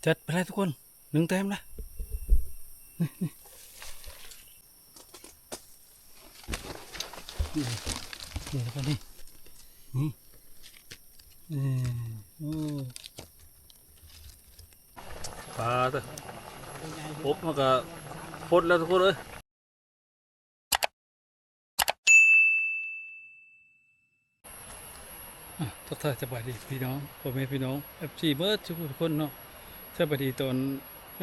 ຈັດໄປເລີຍທຸກຄົນ ໜຶ່ງແຕ້ມລະ ນີ້ ນີ້ ນີ້ທຸກຄົນ ນີ້ ນີ້ ນີ້ ໂອ້ ປາເດີ ກົບມັນກະພົດແລ້ວທຸກຄົນເອີຍ. ອ່ະ ທັກທາຍສະບາຍດີພີ່ນ້ອງ ພໍ່ແມ່ພີ່ນ້ອງ ເອັຟຊີ ເບິດທຸກຄົນເນາະ ສະບາຍດີຕອນ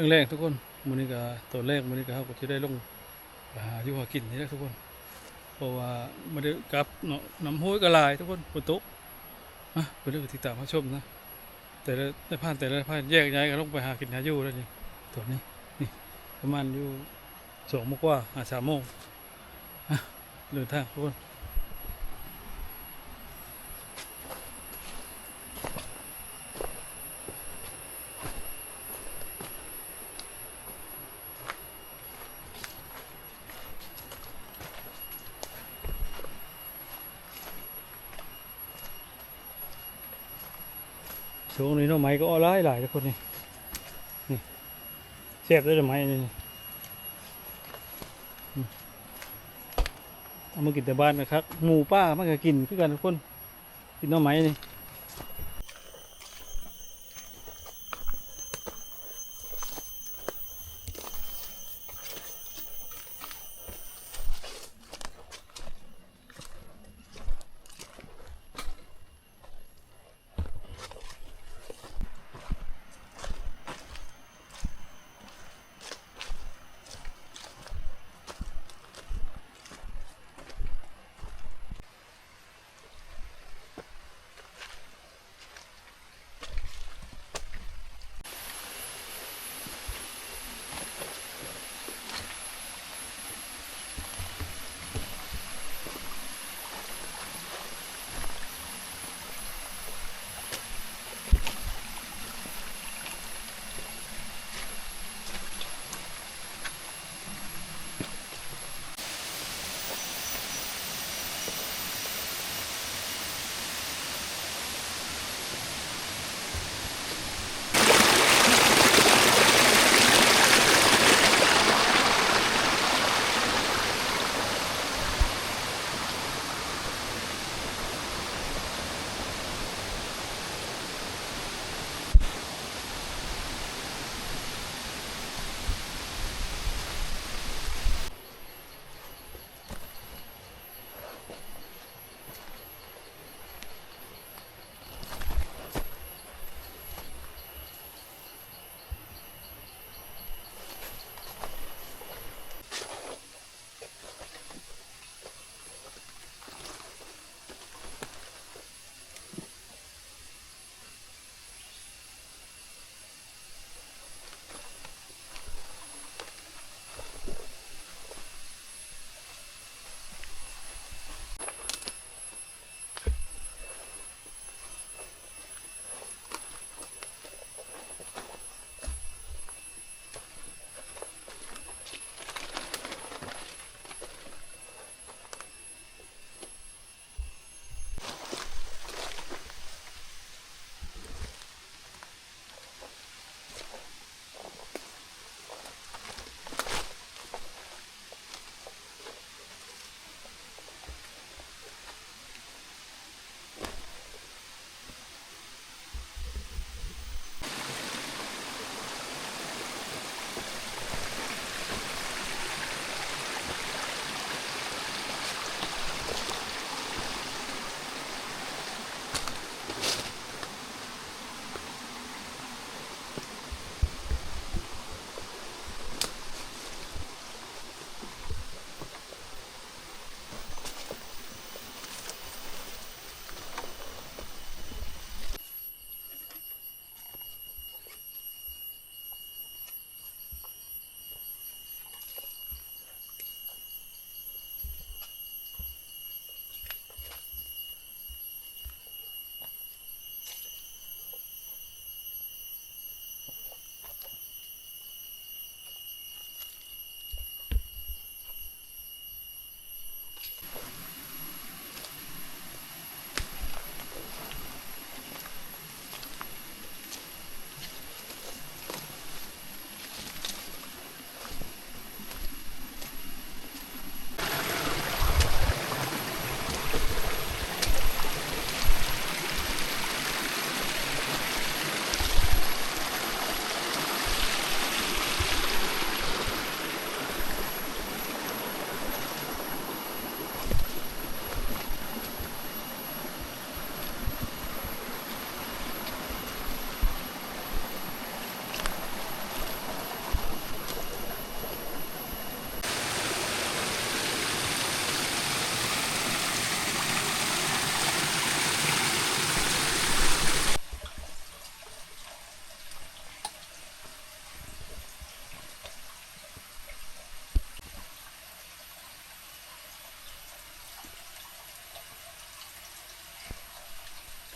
ແລງໆທຸກຄົນ. ມື້ນີ້ກະຕອນແລງ ມື້ນີ້ກະເຮົາກະຊິໄດ້ລົງໄປຫາຢູ່ຫາກິນນີ້ແຫຼະທຸກຄົນ ເພາະວ່າບໍ່ໄດ້ກັບເນາະ ນ້ຳຫ້ວຍກະຫຼາຍທຸກຄົນ ຝົນຕົກ. ມາ ໄປເລີຍ ຕິດຕາມຮັບຊົມນະ ແຕ່ລະ ແຕ່ລະພາກ ແຍກຍ້າຍກັນລົງໄປຫາກິນຫາຢູ່ແລ້ວນີ້ ຕອນນີ້ ນີ້ ປະມານຢູ່ ສອງໂມງກວ່າ ຫາສາມໂມງ ອ່ະ ເດີນທາງທຸກຄົນ. ຊ່ວງນີ້ໜໍ່ໄມ້ກໍອອກຫຼາຍໆ ທຸກຄົນນີ້ ນີ້ ແຊບເດ້ໜໍ່ໄມ້ນີ້ ນີ້ ອືມ ເອົາມາກິນແຕ່ບ້ານກະຄັກ ໝູປ່າມັນກະກິນຄືກັນທຸກຄົນ ກິນໜໍ່ໄມ້ນີ້. ເ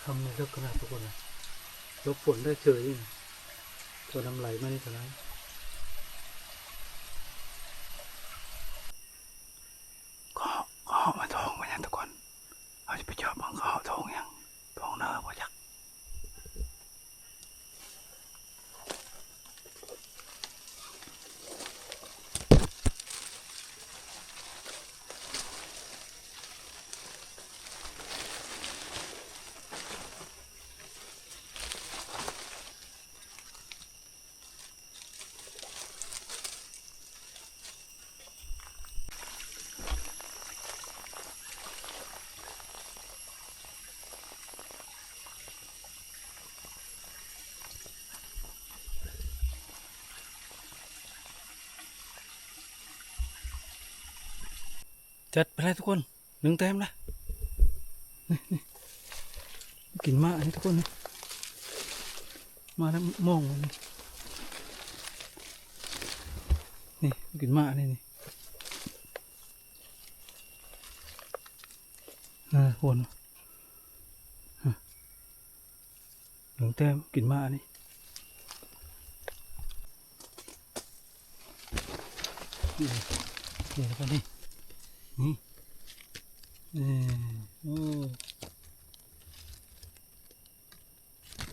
ທຳໃນເລິກຂະໜາດທຸກຄົນນະ ຫຼົບຝົນໄດ້ເສຍນີ້ ຕົວນ້ຳໄຫຼມານີ້ເທົ່ານັ້ນ. ເກາະ ເກາະມາທ້ອງວ່າຫຍັງທຸກຄົນ ເຮົາຈະໄປເຈາະເບິ່ງເກາະທ້ອງຫຍັງ ທ້ອງເນີບໍ່ຈັກ. ຈັດໄປເລີຍທຸກຄົນ ໜຶ່ງແຕ້ມລະ ນີ້ ນີ້ ກິນໝາກນີ້ທຸກຄົນ ນີ້ ມາແລ້ວ ມອງມັນນີ້ ນີ້ ກິນໝາກນີ້ ນີ້ ອ່າ ຄົນ ອ່າ ໜຶ່ງແຕ້ມ ກິນໝາກນີ້ ນີ້ ນີ້ ແລ້ວກໍນີ້ ນີ້ ເອີ ໂອ້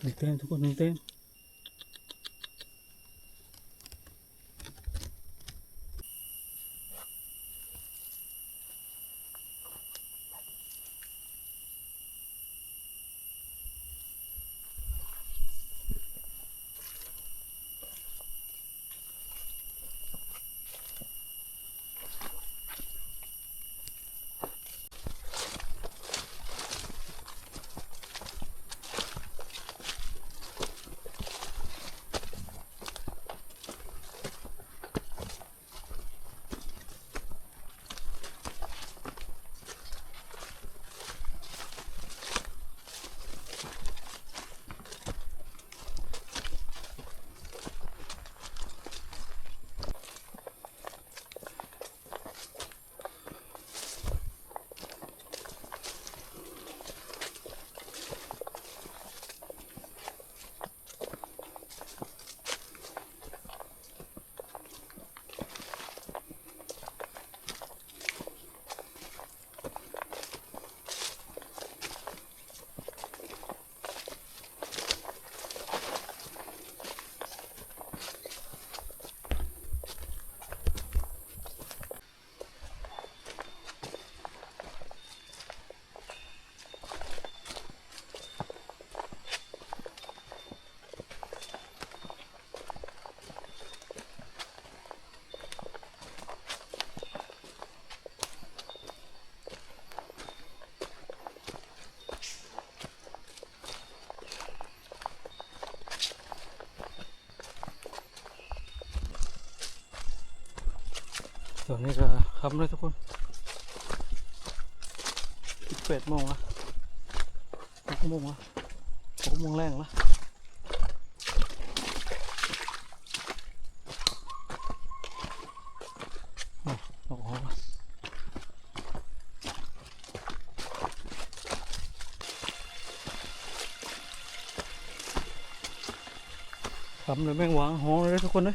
ໜຶ່ງແຕ້ມທຸກຄົນ ໜຶ່ງແຕ້ມ. ຕອນນີ້ກໍຄ່ຳແລ້ວທຸກຄົນ ສິບແປດໂມງລະ ຫົກໂມງລະ ຫົກໂມງແລງລະ. ຄ່ຳແລ້ວ ແມງຫວ່າງຮ້ອງເດີທຸກຄົນເດີ.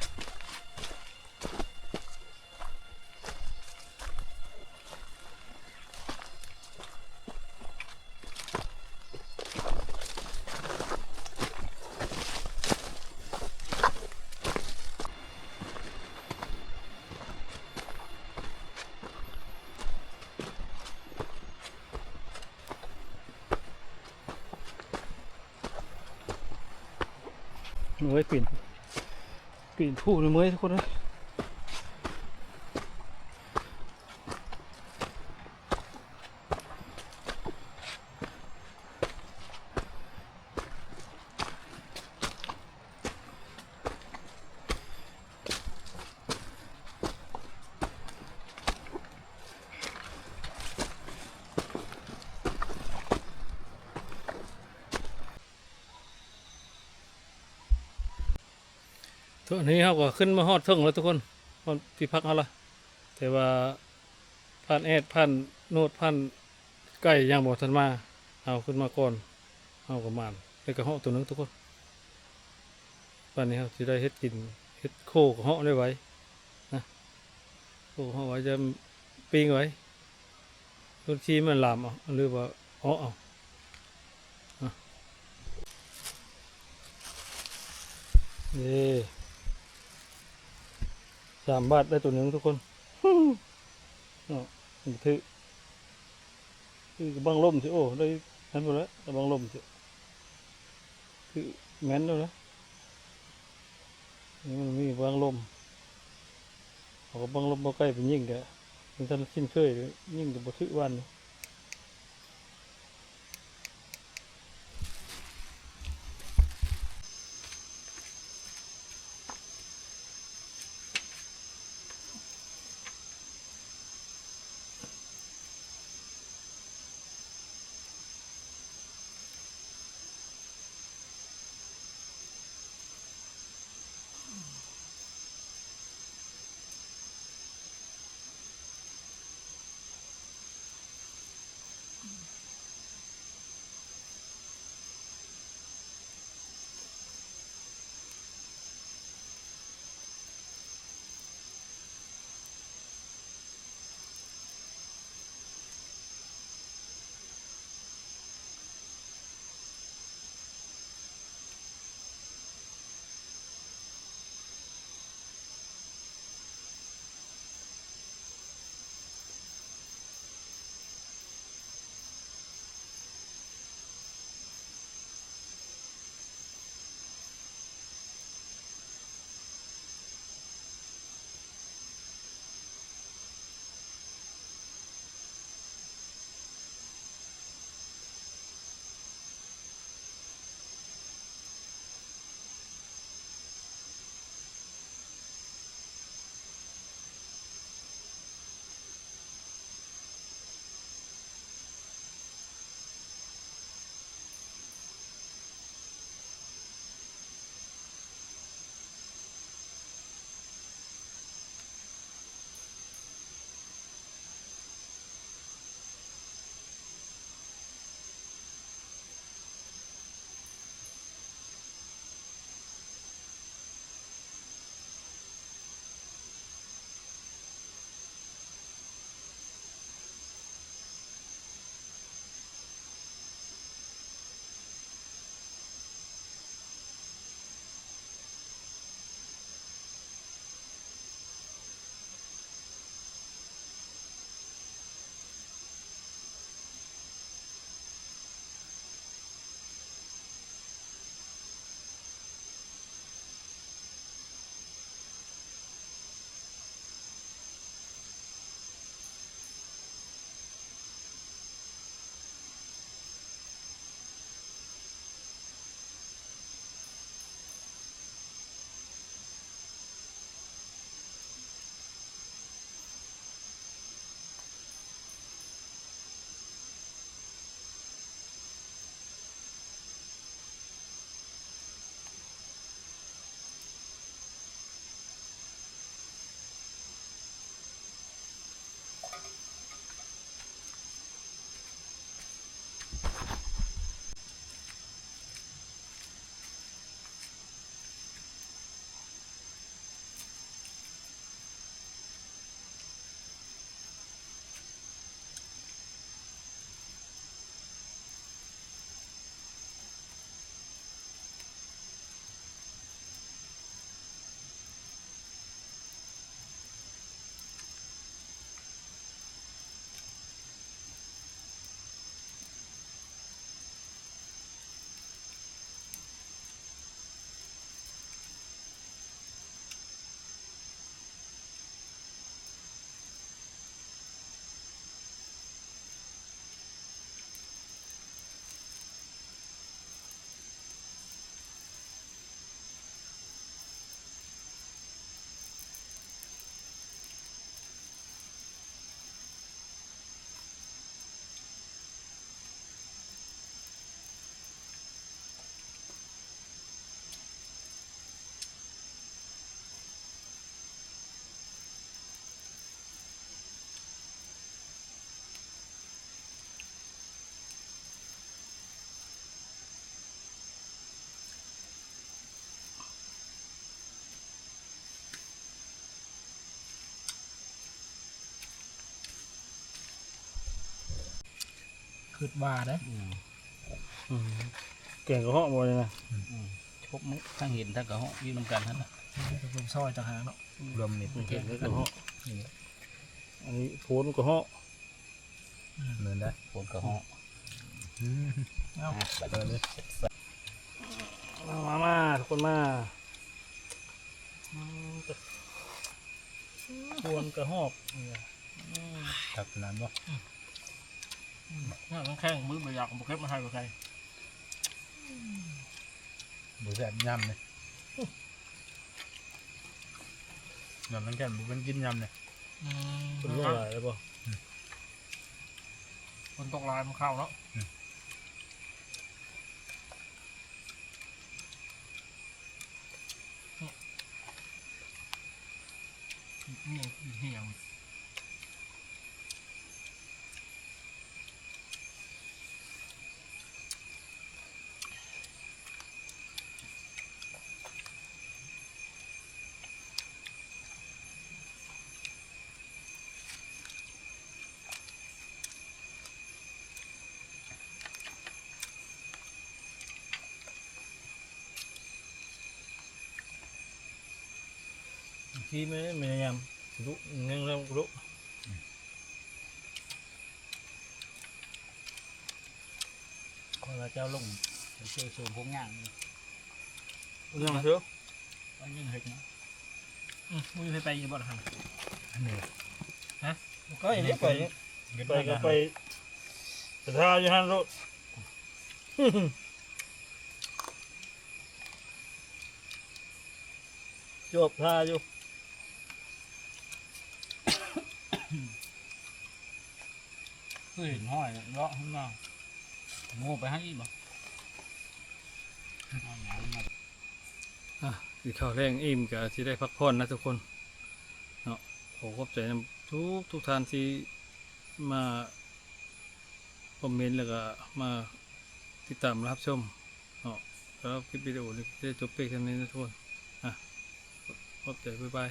ໂອ້ຍ ປີນ ປີນພູນີ້ເມື່ອຍທຸກຄົນເອີຍ. ຕອນນີ້ເຮົາກໍຂຶ້ນມາຮອດເທິງແລ້ວທຸກຄົນ ຮອດທີ່ພັກເຮົາລະ ແຕ່ວ່າຜ່ານແອດ ຜ່ານໂນດ ຜ່ານໄກ່ຍັງບໍ່ທັນມາ ເຮົາຂຶ້ນມາກ່ອນ. ເຮົາກໍໝານ ໄດ້ກະເຫາະໂຕໜຶ່ງທຸກຄົນ. ບາດນີ້ເຮົາຊິໄດ້ເຮັດກິນ ເຮັດໂຄກະເຫາະໄດ້ໄວນະ ໂຄກະເຫາະໄວ ຈະປີ້ງໄວ ໂດນຊີມັນລາມເອົາ ຫຼືວ່າເອາະເອົາ. ອະ ເດ້ ສາມບາດໄດ້ໂຕໜຶ່ງທຸກຄົນ ເນາະ ມັນຖືກ ຄືກັບບັງລົມຊິ ໂອ້ ໄດ້ນັ້ນພຸ້ນແຫຼະ ກັບບັງລົມຊິ ຄືແມ່ນຢູ່ນະ ນີ້ມັນມີບັງລົມ ເອົາກັບບັງລົມບໍ່ໄກໄປຍິງກະ ມັນທັນຊິນເຄີຍ ຍິງກະບໍ່ຖືກວັນ. ຄິດວ່າເດ້. ອືມ ອືມ ແກງກະເຫາະບໍ່ນີ້ນະ? ອືມ ຄົບມື້ທັງເຫັນທັງກະເຫາະຢູ່ນຳກັນຫັ້ນນະ. ລົມຊອຍຕ່າງຫາກເນາະ. ລົມນີ້ ອືມ ແກງກະເຫາະ. ອັນນີ້ໂພນກະເຫາະ. ອືມ ແມ່ນໄດ໋ ໂພນກະເຫາະ. ອືມ ເອົາ ອ່ະ ບັດນີ້ ມາ ມາ ມາ ທຸກຄົນມາ. ອືມ ໂພນກະເຫາະ. ອືມ ຄັກຂະໜາດບໍ່? ອືມ ອືມ ນ້ຳແຂງ ມື້ບໍ່ຢາກ ບໍ່ເກັບມາໃຫ້ ບໍ່ໃສ່. ອືມ ບໍ່ແຊບຍຳນີ້. ອືມ ນ້ຳແຂງບໍ່ເປັນກິນຍຳນີ້. ອືມ ເພິ່ນລົງຫຼາຍແລ້ວບໍ່? ອືມ ຝົນຕົກຫຼາຍມັນເຂົ້າເນາະ. ອືມ ອືມ ອີ່ຫຍັງ ອີ່ຫຍັງ. ທີ່ແມ່ ແມ່ຍາມດຸ ຍັງລຳດຸ. ຂ້ອຍວ່າເຈົ້າລົງໄປເຈີໂຊນພວກຍ່າງນີ້ ຍັງເຊີ ວ່າຍັງເຮັດນະ. ອືມ ບໍ່ມີໃຜໄປຢູ່ບໍ່ຫັ້ນ? ອັນນີ້ ຮະ? ໄປເດ້ ໄປ ໄປກະໄປ ໄປຖ້າຢູ່ຫັ້ນໂລດ. ຈອບທ່າຢູ່. ຄືເຫັນຫ້ອຍເລາະ ເຫັນບໍ່? ໂມໄປຫັ້ນອີກບໍ່? ອ່ະ ກິນເຂົ້າແລງອີ່ມກະຊິໄດ້ພັກຜ່ອນນະທຸກຄົນເນາະ. ຂໍຂອບໃຈນຳທຸກໆທ່ານທີ່ມາຄອມເມັນ ແລ້ວກະມາຕິດຕາມຮັບຊົມເນາະ. ສຳລັບຄລິບວິດີໂອນີ້ໄດ້ຈົບພຽງເທົ່ານີ້ນະທຸກຄົນ. ອ່ະ ຂອບໃຈ ບາຍບາຍ.